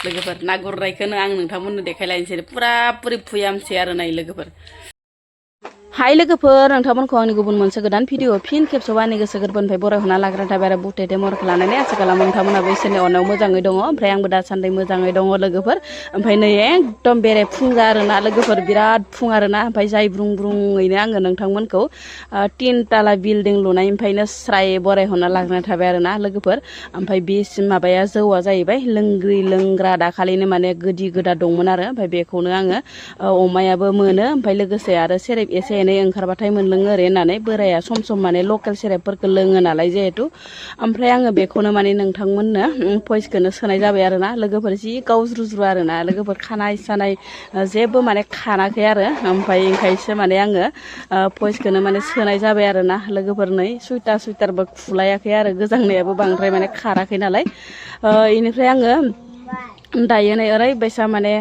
लोगोफोर ना गुरनायखौनो आं नोंथांमोननो देखायलायनोसै पुरा पुरि फुयामसै आरो नाय लोगोफोर हाय लोगोफोर नोंथांमोनखौ आंनि गुबुन मोनसे गोदान भिडिअ फिन खेबसेबाव आंनि गोसो गोरबोनिफ्राय बरायहरना लाग्रा थाबाय आरो बुटे देमरखौ लानानै आसा खालामो नोंथांमोनाबो इसोरनि अननायाव मोजाङै दङ ओमफ्राय आंबो दासान्दि मोजाङै दङ लोगोफोर ओमफ्राय नै एकदम बेरे फुंजा आरोना लोगोफोर बिराद फुं आरोना ओमफ्राय जाय ब्रुं ब्रुङैनो आङो नोंथांमोनखौ 3 ताला बिल्डिं लुनायनिफ्रायनो स्राय बरायहरना लाग्रा थाबाय आरोना लोगोफोर ओमफ्राय बेसिम माबाया जौआ जाहैबाय लोंग्रि लोंग्रा दाखालिनो माने गोदि गोदा दंमोन आरो ओमफ्राय बेखौनो आङो अमायाबो मोनो ओमफ्राय लोगोसे आरो सेरेब एसे एनै ओंखारबाथाय मोनलोङो ओरै होननानै बोराया सम सम माने लकेल सेरेबफोरखौ लोङो नालाय जिहेतु ओमफ्राय आङो बेखौनो माने नोंथांमोननो भइसखौनो सोनाय जाबाय आरोना लोगोफोर जि गावज्रुज्रु आरोना लोगोफोर खानाय सानाय जेबो माने खानाखै आरो ओमफ्राय ओंखायसो माने आङो भइसखौनो माने सोनाय जाबाय आरोना लोगोफोर नै सुइटारबो खुलायाखै आरो गोजांनायाबो बांद्राय माने खाराखै नालाय इनिफ्राय आङो दायो नै ओरैबायसा माने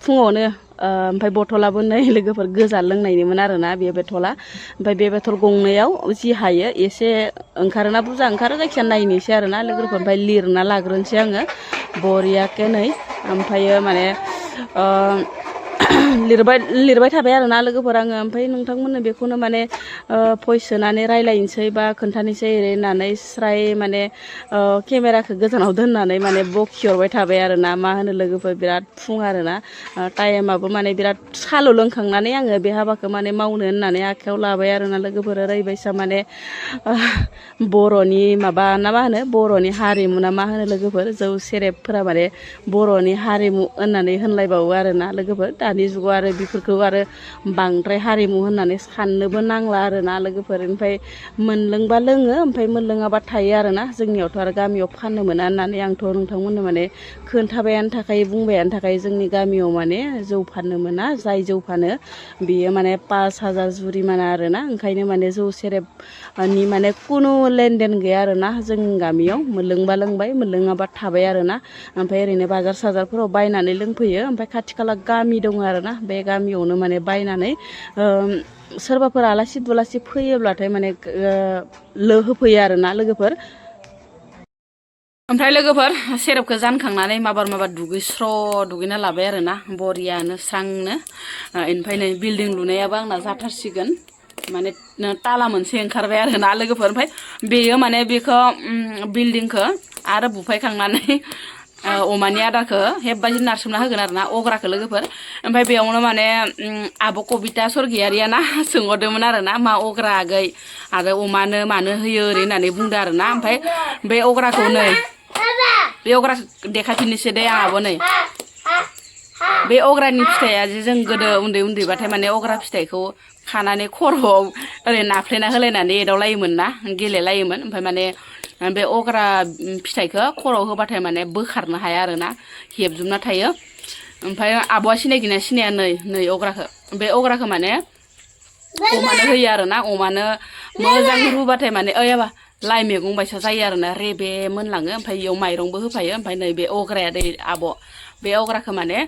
फुङावनो ओमफ्राय बथलाबो नै लोगोफोर गोजा लोंनायनिमोन आरोना बे बथला ओमफ्राय बे बथल गंनैयाव जि हायो एसे ओंखारोना बुरजा ओंखारो जायखिया नायनोसै आरोना लोगोफोर ओमफ्राय लिरना लाग्रोनोसै आङो बरियाके नै ओमफ्रायो माने लिरबाय थाबाय आरोना लोगोफोर आङो ओमफ्राय नोंथांमोननो बेखौनो माने भइस सोनानै रायलायनोसै बा खोन्थानोसै ओरै होननानै स्राय माने केमेराखौ गोजानाव दोननानै माने बखिहरबाय थाबाय आरोना मा होनो लोगोफोर बिराद फुं आरोना टाइमाबो माने बिराद साल' लोंखांनानै आङो बे हाबाखौ माने मावनो होननानै आखायाव लाबाय आरोना लोगोफोर ओरैबायसा माने बर'नि माबा ना मा होनो बर'नि हारिमु ना मा होनो लोगोफोर जौ सेरेबफोरा माने बर'नि हारिमु होननानै होनलायबावो आरोना लोगोफोर दानि जुगाव आरो बेफोरखौ आरो बांद्राय हारिमु होननानै साननोबो नांला आरोना लोगोफोर ओमफ्राय मोनलोंबा लोङो ओमफ्राय मोनलोङाबा थायो आरोना जोंनियावथ' आरो गामियाव फाननो मोना होननानै आंथ' नोंथांमोननो माने खोन्थाबायानो थाखाय बुंबायानो थाखाय जोंनि गामियाव माने जौ फाननो मोना जाय जौ फानो बियो माने 5,000 जुरिमाना आरोना ओंखायनो माने जौ सेरेबनि माने खुनु लेनदेन गैया आरोना जोंनि गामियाव मोनलोंबा लोंबाय मोनलोङाबा थाबाय आरोना ओमफ्राय ओरैनो बाजार साजारफोराव बायनानै लोंफैयो ओमफ्राय खाथि खाला गामि दङ आरोना बे गामियावनो माने बायनानै सोरबाफोर आलासि दुलासि फैयोब्लाथाय माने होफैयो आरोना लोगोफोर ओमफ्राय लोगोफोर सेरेबखौ जानखांनानै माबार दुगैना लाबाय आरोना बरियानो स्रांनो ओमफ्राय नै बिल्डिं लुनायाबो आंना जाथारसिगोन माने ताला मोनसे ओंखारबाय आरोना लोगोफोर ओमफ्राय बेयो माने बेखौ बिल्डिंखौ आरो बुफायखांनानै अमानि आदारखौ हेब्बायदि नारसोमना होगोन आरोना अग्राखौ लोगोफोर ओमफ्राय बेयावनो माने आब' कबिता सरगियारिया ना सोंहरदोंमोन आरोना मा अग्रा आगै आरो अमानो मानो होयो ओरै होननानै बुंदों आरोना ओमफ्राय बे अग्राखौ नै बे अग्राखौ देखायफिननोसै दे आंहाबो नै बे अग्रानि फिथाइया जे जों गोदो उन्दैबाथाय माने अग्रा फिथाइखौ खानानै खर'आव ओरै नाफ्लेना होलायनानै एदावलायोमोन ना गेलेलायोमोन ओमफ्राय माने बे अग्रा फिथाइखौ खर'आव होबाथाय माने बोखारनो हाया आरोना हेबजोबना थायो ओमफ्राय आब'आ सिनायगोना सिनाया नै अग्राखौ बे अग्राखौ माने अमानो होयो आरोना अमानो मोजां रुबाथाय माने ओयाबा लाइ मैगं बायसा जायो आरोना रेबे मोनलाङो ओमफ्राय इयाव माइरंबो होफायो ओमफ्राय नै बे अग्राया दै आब' बे अग्राखौ माने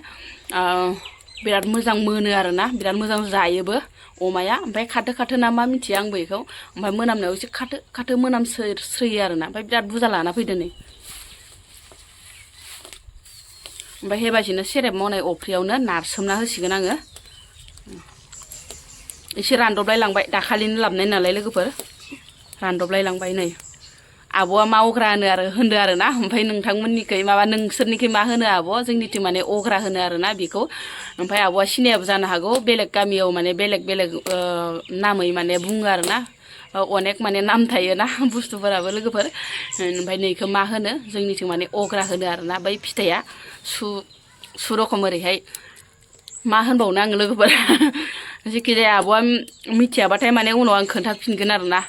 बिराद मोजां मोनो आरोना बिराद मोजां जायोबो अमाया ओमफ्राय खाथो ना मा मिथिया आंबो बेखौ ओमफ्राय मोनामनायाव एसे खाथो मोनामस्रोयो आरोना ओमफ्राय बिराद बुरजा लाना फैदो नै ओमफ्राय हेबासिनो सेरेब मावनाय अफ्रियावनो नारसोमना होसिगोन आङो एसे रानदबलायलांबाय दाखालिनो लाबनाय नालाय लोगोफोर रानदबलायलांबाय नै आब'आ मा अग्रा होनो आरोना ओमफ्राय नोंथांमोननिखै माबा नोंसोरनिखै मा होनो आब' जोंनिथिं माने अग्रा होनो आरोना बेखौ ओमफ्राय आब'आ सिनायाबो जानो हागौ बेलेग गामियाव माने बेलेग नामै माने बुङो आरोना अनेक माने नाम थायोना बुस्थुफोराबो लोगोफोर ओमफ्राय नैखौ मा होनो जोंनिथिं माने अग्रा होनो आरोना बै फिथाइया सु रखम ओरैहाय मा होनबावनो आङो लोगोफोर जेखिजाया आब'आ मिथियाबाथाय माने उनाव आं खोन्थाफिनगोन आरोना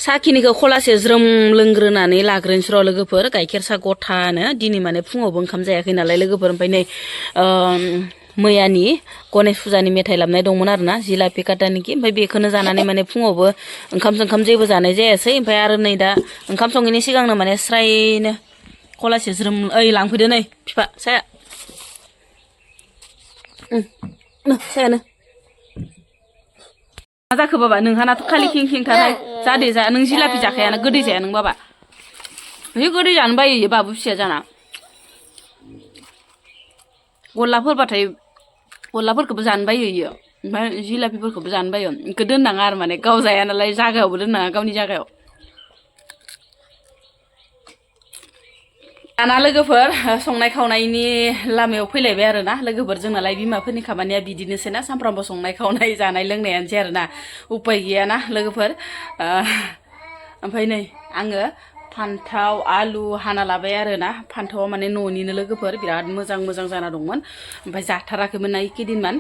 साखिनिखौ खलासे ज्रोम लोंग्रोनानै लाग्रोनोसै र' लोगोफोर गाइखेर सा गथानो दिनै माने फुङावबो ओंखाम जायाखै नालाय लोगोफोर ओमफ्राय नै मैयानि गणेश फुजानि मेथाइ लाबनाय दंमोन आरोना जिलापि काटानिखि ओमफ्राय बेखौनो जानानै माने फुङावबो ओंखाम जेबो जानाय जायासै ओमफ्राय आरो नै दा ओंखाम सङैनि सिगांनो माने स्रायनो खलासे ज्रोम लांफैदो नै बिफा साया सायानो मा जाखो बाबा नोंहानाथ' खालि खेंखेंथारहाय जादे जा नों जिलापि जाखायाना गोदै जाया नों बाबा है गोदै जानो बायो बाबु फिसाया जाना गल्लाफोरबाथाय गल्लाफोरखौबो जानो बायो इयो ओमफ्राय जिलापिफोरखौबो जानो बायो इखौ दोननाङा आरो माने गाव जाया नालाय जागायावबो दोननाङा गावनि जागायाव दाना लोगोफोर संनाय खावनायनि लामायाव फैलायबाय आरोना लोगोफोर जोंनालाय बिमाफोरनि खामानिया बिदिनोसै ना सानफ्रामबो संनाय खावनाय जानाय लोंनायानोसै आरोना उपाय गैयाना लोगोफोर ओमफ्राय नै आङो फान्थाव आलु हाना लाबाय आरोना फान्थावा माने न'निनो लोगोफोर बिराद मोजां मोजां जाना दंमोन ओमफ्राय जाथाराखैमोन ना केदिनमान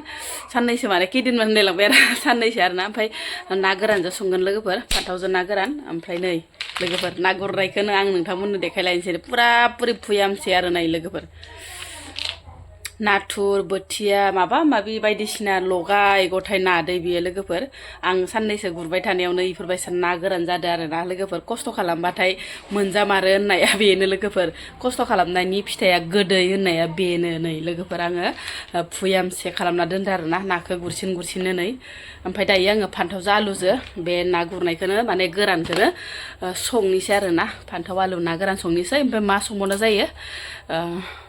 साननैसो माने केदिनमान होनलायलांबाय आरो साननैसो आरोना ओमफ्राय ना गोरानजों संगोन लोगोफोर फान्थावजों ना गोरान ओमफ्राय नै लोगोफोर ना गुरनायखौनो आं नोंथांमोननो देखायलायनोसै पुरा पुरि फुयामसै आरो नै लोगोफोर नाथुर बोथिया माबा माबि बायदिसिना लगाय गथाय नादै बियो लोगोफोर आं साननैसो गुरबाय थानायावनो इफोरबायसा ना गोरान जादों आरोना लोगोफोर खस्थ' खालामबाथाय मोनजामारो होननाया बेनो लोगोफोर खस्थ' खालामनायनि फिथाइया गोदै होननाया बेनो नै लोगोफोर आङो फुयामसे खालामना दोनदों आरोना नाखौ गुरसिन गुरसिननो नै ओमफ्राय दायो आङो फान्थावजों आलुजों बे ना गुरनायखौनो माने गोरानखौनो संनोसै आरोना फान्थाव आलु ना गोरान संनोसै ओमफ्राय मा संबावनो जायो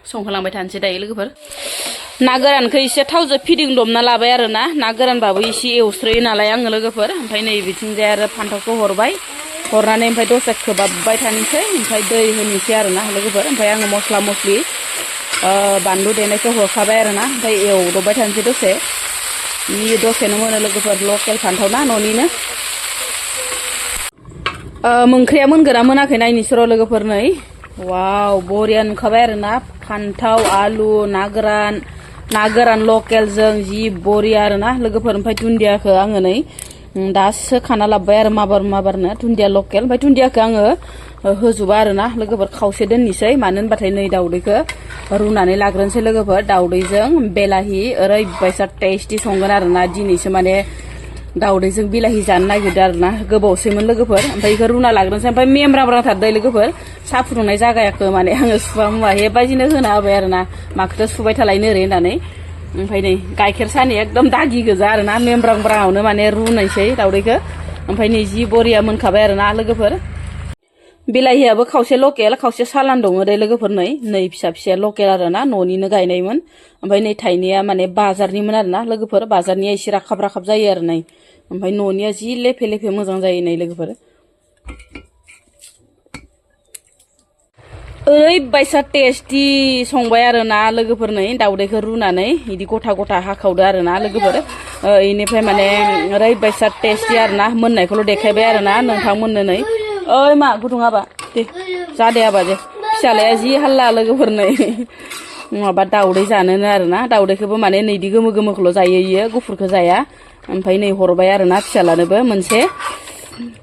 संहोलांबाय थानोसै दायो लोगोफोर ना गोरानखौ एसे थावजों फिदिंदबना लाबाय आरोना ना गोरानबाबो एसे एवस्रोयो नालाय आङो लोगोफोर ओमफ्राय नै बिथिंजाय आरो फान्थावखौ हरबाय हरनानै ओमफ्राय दसे खोबहाबबाय थानोसै ओमफ्राय दै होनोसै आरोना लोगोफोर ओमफ्राय आङो मस्ला मस्लि बानलु देनायखौ हरखाबाय आरोना ओमफ्राय एवदबबाय थानोसै दसे बि दसेनो मोनो लोगोफोर लकेल फान्थाव ना न'निनो ओंख्रिया मोनगोना मोनाखै नायनोसै र' लोगोफोर नै वाव बरिया नुखाबाय आरोना फान्थाव आलु ना गोरान लकेलजों जि बरिया आरोना लोगोफोर ओमफ्राय दुन्दियाखौ आङो नै दासो खाना लाबोबाय आरो माबारनो दुन्दिया लकेल ओमफ्य दुन्दियाखौ आङो होजुबा आरोना लोगोफोर खावसे दोननोसै मानो होनबाथाय नै दाउदैखौ रुनानै लाग्रोनोसै लोगोफोर दाउदैजों बेलाहि ओरैबायसा टेस्टि संगोन आरोना दिनैसो माने दाउदैजों बिलाहि जानो नागिरदों आरोना गोबावसैमोन लोगोफोर ओमफ्राय बेखौ रुना लाग्रोनोसै ओमफ्राय मेमब्राब्राथारदै लोगोफोर साहा फुदुंनाय जागायाखौ माने आङो सुबा मुवा हेबायदिनो होना होबाय आरोना माखौथ' सुबाय थालायनो ओरै होननानै ओमफ्राय नै गाइखेर सानि एकदम दागि गोजा आरोना मेमब्रांब्राङावनो माने रुनायसै दाउदैखौ ओमफ्राय नै जि बरिया मोनखाबाय आरोना लोगोफोर बिलाहियाबो खावसे लकेल खावसे सालान दङ दे लोगोफोर नै फिसा फिसाया लकेल आरोना न'निनो गायनायमोन ओमफ्राय नै थाइनैया माने बाजारनिमोन आरोना लोगोफोर बाजारनिया एसे राखाब राखाब जायो आरो नै ओमफ्राय न'निया जि लेफे लेफे मोजां जायो नै लोगोफोर ओरैबायसा टेस्टि संबाय आरोना लोगोफोर नै दाउदैखौ रुनानै बिदि गथा गथा हाखावदो आरोना लोगोफोर इनिफ्राय माने ओरैबायसा टेस्टि आरोना मोननायखौल' देखायबाय आरोना नोंथांमोननो नै ओइ मा गुदुं आबा दे जादे आबा दे फिसालाया जि हाल्ला लोगोफोर नै नङाबा दाउदै जानोनो आरोना दाउदैखौबो माने नैदि गोमो गोमोखौल' जायो इयो गुफुरखौ जाया ओमफ्राय नै हरबाय आरोना फिसालानोबो मोनसे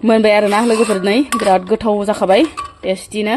मोनबाय आरोना लोगोफोर नै बिराद गोथाव जाखाबाय टेस्टिनो